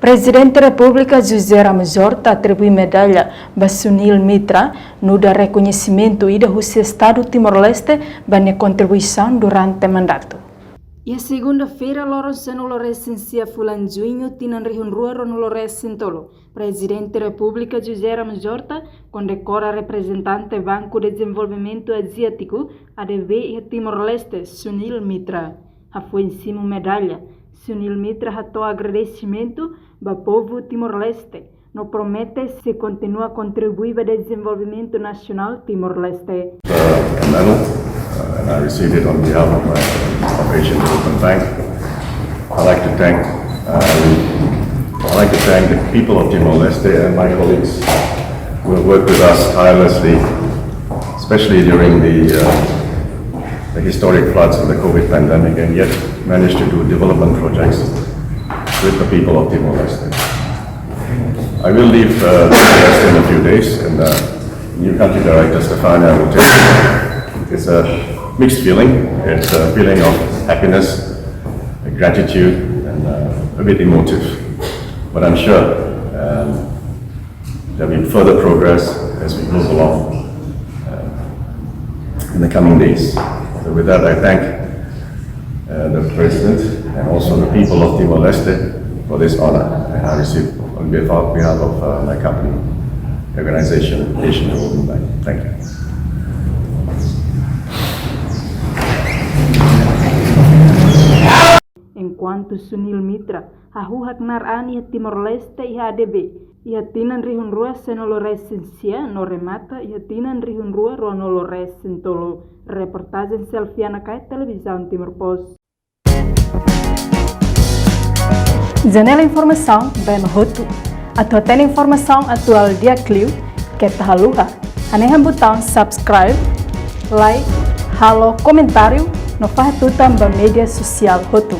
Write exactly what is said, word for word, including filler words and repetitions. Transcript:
Prezidente Repúblika José Ramos Horta atribui medalla ba Sunil Mitra, nu'udar rekoñesimentu ida husi Estadu Timor-Leste ba nia kontribuisaun durante mandatu. Iha segunda-feira, loron sanulu-resin-sia fulan Juñu, tinan rihun rua ruanulu-resin-tolu, Prezidente Repúblika José Ramos Horta kondekora reprezentante Banku Dezenvolvimentu Aziátiku, A D B, iha Timor-Leste, Sunil Mitra. Hafoin simu medalla, Sunil Mitra hato'o agradesimentu ba povu Timor-Leste, no promete sei kontinua kontribui ba dezenvolvimentu nasionál Timor-Leste. Uh, a medal, uh, and I received it on behalf of, uh, of Asian Development Bank. I'd like to thank, um, I'd like to thank the people of Timor-Leste and my colleagues who have worked with us tirelessly, especially during the, uh, the historic floods of the COVID pandemic, and yet managed to do development projects with the people of Timor-Leste. I will leave, uh, Timor-Leste in a few days, and, uh, new country director Stefania will take it. It's a mixed feeling. It's a feeling of happiness, gratitude, and, uh, a bit emotive. But I'm sure, um, there'll be further progress as we move along, uh, in the coming days. So with that, I thank, uh, the President and also the people of Timor-Leste for this honor, and I receive on behalf, behalf of, uh, my company, organization, Asian Development Bank. Thank you. Enkuantu Sunil Mitra hahú haknar an iha Timor-Leste iha A D B iha tinan rihun rua sanulu-resin-sia no remata iha tinan rihun rua ruanulu-resin-tolu. Reportajen Selviana Kait, Televizaun Timor Post. Janela informasaun ba ema hotu. Atu hatene informasaun atuál di'ak liu, keta haluha hanehan butaun subscribe, like, halo komentáriu no fahe tutan ba média sosiál hotu.